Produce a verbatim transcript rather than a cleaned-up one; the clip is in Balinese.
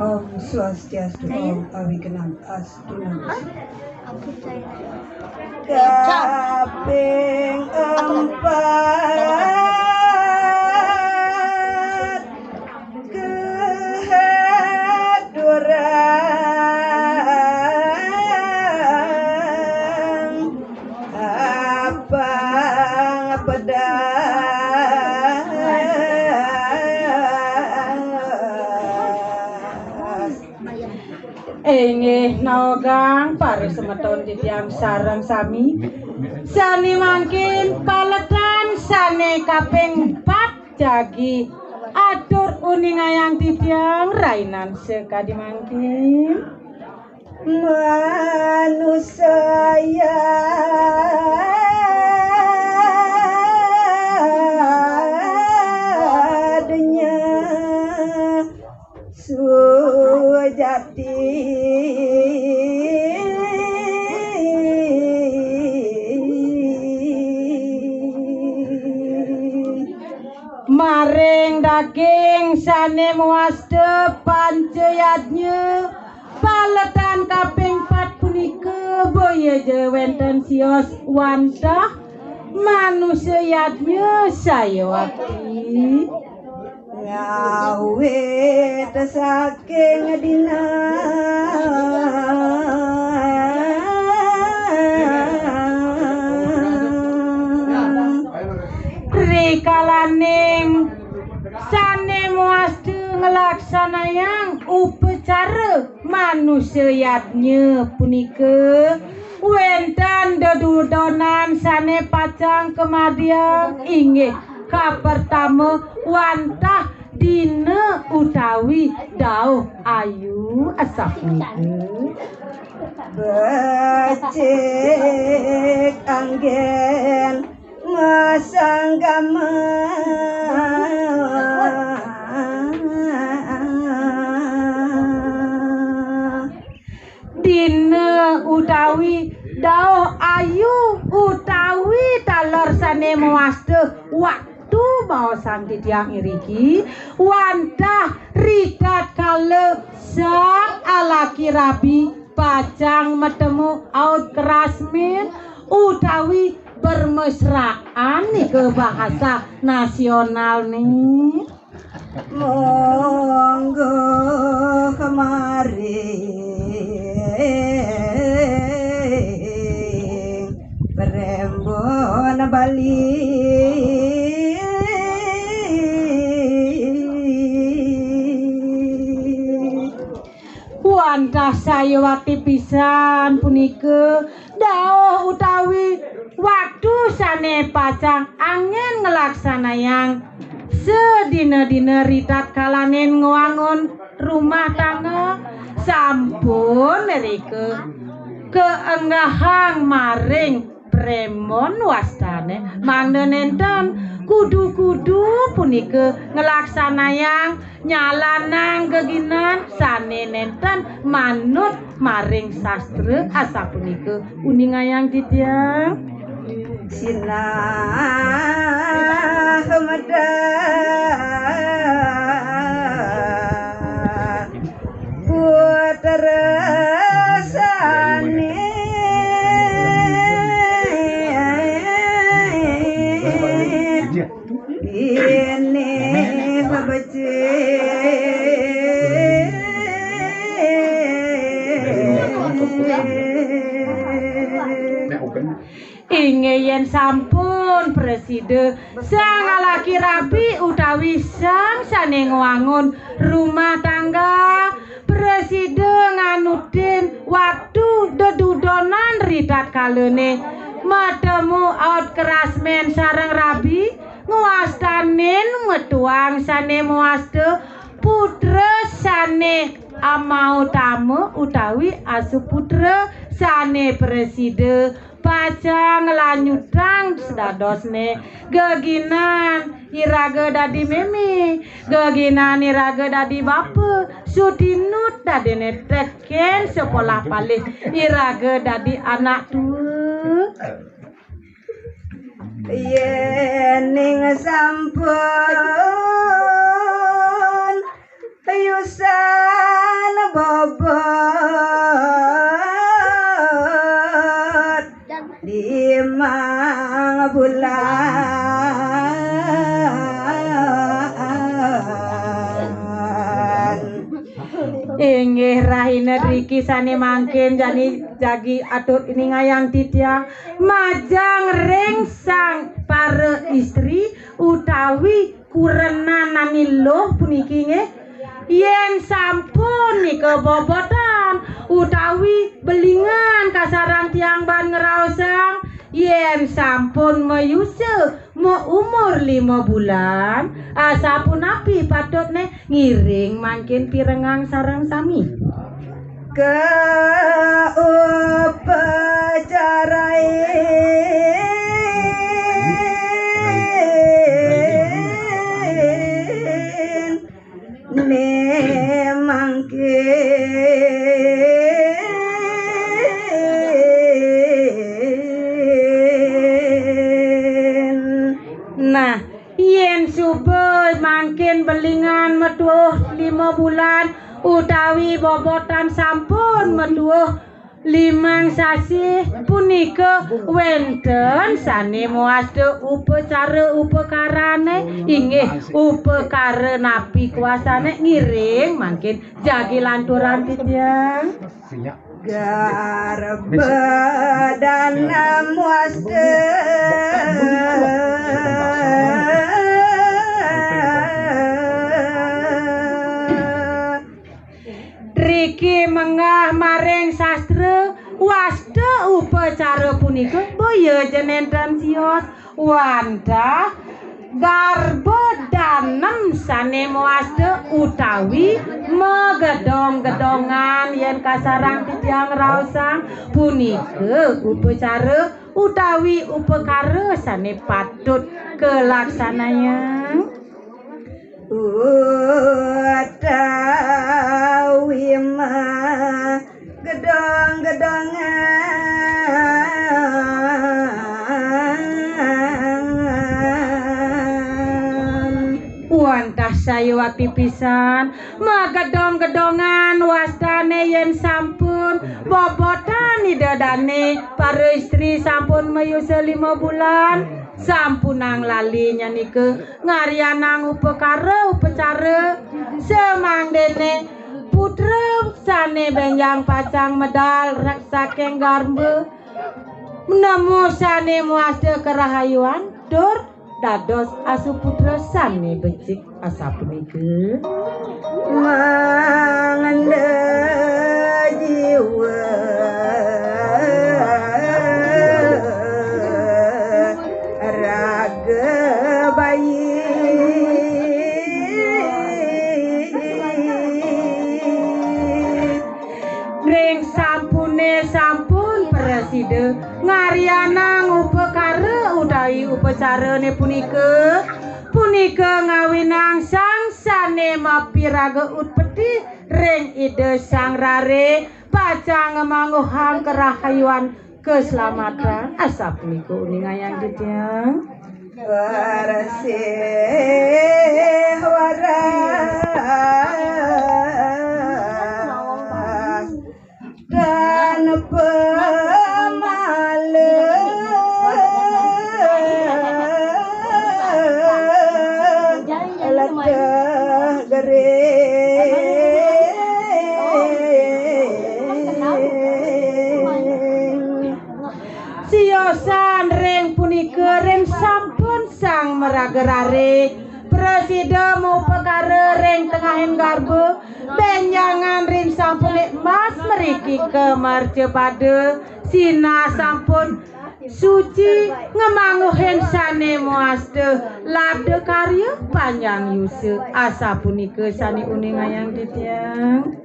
Om Swastiastu, Om Awighnam Astu Namo. Kaping empat, kehaduran abang pedang. Inggih naogang para semeton titiang sareng sami. Sane mangkin paletan sane kaping empat jagi atur uningayang titiang rainan sakadi mangkin. Manusa yadnya sujati. Maring daging sane mawasta panca yadnya, paletan kaping pat punika boya ja wenten sios wantah manusa yadnya sayawakti. Ngawit saking dina rikalaning sane mawasta nglaksanayang upacara manusa yadnya punika, wenten dedudonan sane pacang kamargiang, inggih kapertama wantah dina utawi dauh ayu asapunika. Becik anggen masanggama. Dina utawi dauh ayu utawi taler sane mawasta waktu baosang titiang iriki, wantah ritatkala sang alaki rabi pacang matemu aut kerasmin utawi bermesraan nika bahasa nasional nih. Monggo kemari Perembon Bali. Wantah sayawakti pisan punika dauh utawi waktu sane pacang anggen nglaksanayang sadina-dina ritatkalaning ngwangun rumah tangga, sampun rika kaenggahang maring premon wastane mangda nenten kudu-kudu punika nglaksanayang nyalanang geginan sane nenten manut maring sastra asapunika. Uningayang titiang. Sinah medal putra sane ini becik. Inggih yen sampun prasida sang alaki rabi utawi sang sane ngwangun rumah tangga, prasida nganutin waktu dedudonan ritatkalane matemu aut kerasmen sareng rabi, ngwastanin metuang sane mawasta putra sane amautama utawi asuputra sane prasida pacang nglanyutang sedadosne geginan iraga dadi meme, geginan iraga dadi bapa, sutinut dadine teken sekolah palih iraga dadi anak tua. Yening sampun Yusan bobot limang bulan. Inggih rahina driki sane mangkin jani jagi atur iningayang titiang majeng ring sang para istri utawi kurenan nani luh puniki nggih. Yen sampun nika bobotan utawi belingan kasarang tiang ban ngraosang, yen sampun mayusa maumur lima bulan, asapunapi patutne ngiring mangkin pirengang sareng sami. Ka upacarain ne mangkin. Nah, yen suba mangkin belingan matuuh lima bulan utawi bobotan sampun matuuh limang sasih, punika wenten sane mawasta upacara upakarane, inggih upakara napi kuasane ngiring mangkin jagi lanturang titiang. Garba danam wasta. Riki menggah maring sastra wasta upacara punika boya ja nenten sios wantah garba danem sane mawasta utawi magedong-gedongan yen kasarang titiang raosang punika upacara utawi upakara sane patut kalaksanayang. Utawi ma gedong-gedongan. Wantah sayuwakti pisan, magedong-gedongan wastane yen sampun bobotan Ida Dane, para istri sampun mayusa lima bulan, sampunang lali nyanika ngaryanang upakara upacara samangdene putra sane benjang pacang medal saking garba nemu sane muasta karahayuan tur dados asuputra sane becik asapunika. Mangda jiwa raga bayi. Ring sampune sampun prasida ngaryanang upakara utawi upacarane punika, punika ngawinang sang sane mapiraga utpeti ring Ida Sang Rare pacang ngamangguhang karahayuan kaslamatan. Asapunika uningayang titiang. Waras sih waras dan pemala ledah gering. Siosan ring punika ring sampun sang maraga rare prasida maupakara ring tengahing garba, benjangan ring sampune mas mriki kamarcapada, sinah sampun suci ngamangguhin sane mawasta labda karya panjang yusa, asapunika sane uningayang titiang.